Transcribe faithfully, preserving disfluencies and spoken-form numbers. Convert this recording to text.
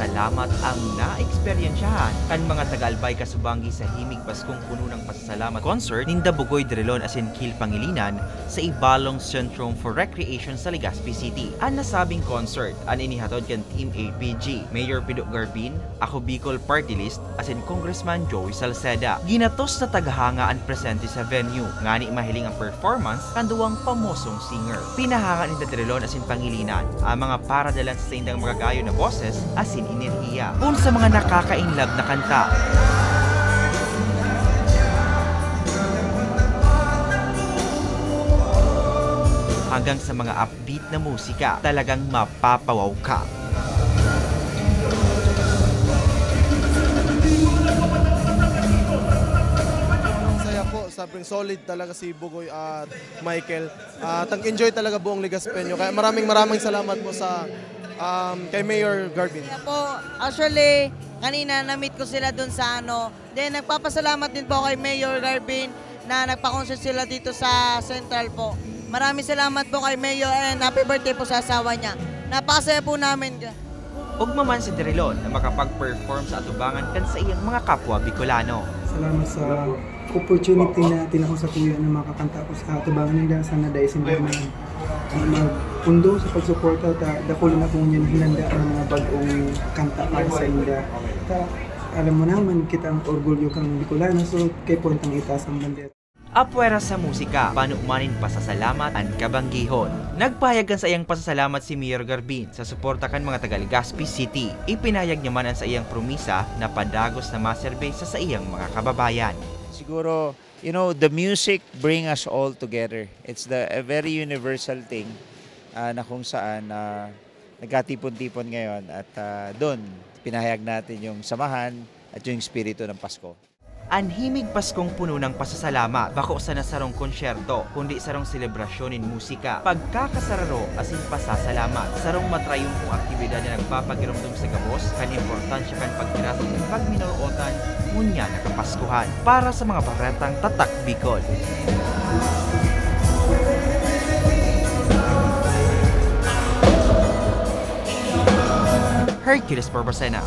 Salamat ang naeksperyensyahan kan mga taga-Albay kasubanggi sa Himig Paskong Puno ng Pasasalamat concert ninda Bugoy Drilon asin Kiel Pangilinan sa Ibalong Centrum for Recreation sa Legazpi City. An nasabing concert an inihatod kan Team A P G, Mayor Pido Garbin, Ako Bicol Party List, asin Congressman Joey Salceda. Ginatos na taghanga an presente sa venue, ngani mahiling ang performance kan duwang pamosong singer. Pinahanga ninda Drilon asin Pangilinan ang mga paradalan sa saindang magagayon na boses asin enerhiya. Kun sa mga nakaka-inlove na kanta, hanggang sa mga upbeat na musika, talagang mapapawaw ka. Ang saya po, sabrang solid talaga si Bugoy at Michael. At ang enjoy talaga buong Ligaspeño. Kaya maraming maraming salamat po sa um, kay Mayor Garbin. Kaya po, actually, kanina na-meet ko sila dun sa ano. Then, nagpapasalamat din po kay Mayor Garbin na nagpa-concert sila dito sa Central po. Maraming salamat po kay Mayor and happy birthday po sa asawa niya. Napakasaya po namin. Ugma man si Drilon na makapag-perform sa atubangan kan saiyang mga kapwa Bicolano. Salamat sa opportunity na tinao sa kuya na makakanta ako sa atubangan ninda. Sana dai sila na magpundo sa pagsuporta ta dakul na po niya hinanda ng mga bagong kanta para sa inda. Ta, alam mo naman, kita ang orgulyo kang Bicolano, so kay puwentang itaas ang bandera. Apwera sa musika, bano man nin pasasalamat an kabanggihon. Nagpahayag kan saiyang pasasalamat si Mayor Garbin sa suporta kan mga taga Legazpi City. Ipinahayag niya man an saiyang promisa na padagos na maserbe sa saiyang mga kababayan. Siguro, you know, the music bring us all together. It's the a very universal thing ah, na kung saan ah, nagkatipon-tipon ngayon at ah, doon pinahayag natin yung samahan at yung espiritu ng Pasko. An Himig Paskong puno ng pasasalamat, bako sana sarong konsyerto, kundi sarong selebrasyon nin musika, pagkakasararo asin pasasalamat. Sarong matrayumpong aktibidad na nagpapagiromdom sa gabos kan importansya kan pagkirasay sa pagminorotan ngunyan na Kapaskuhan. Para sa mga baretang Tatak Bicol, Hercules Barbacena.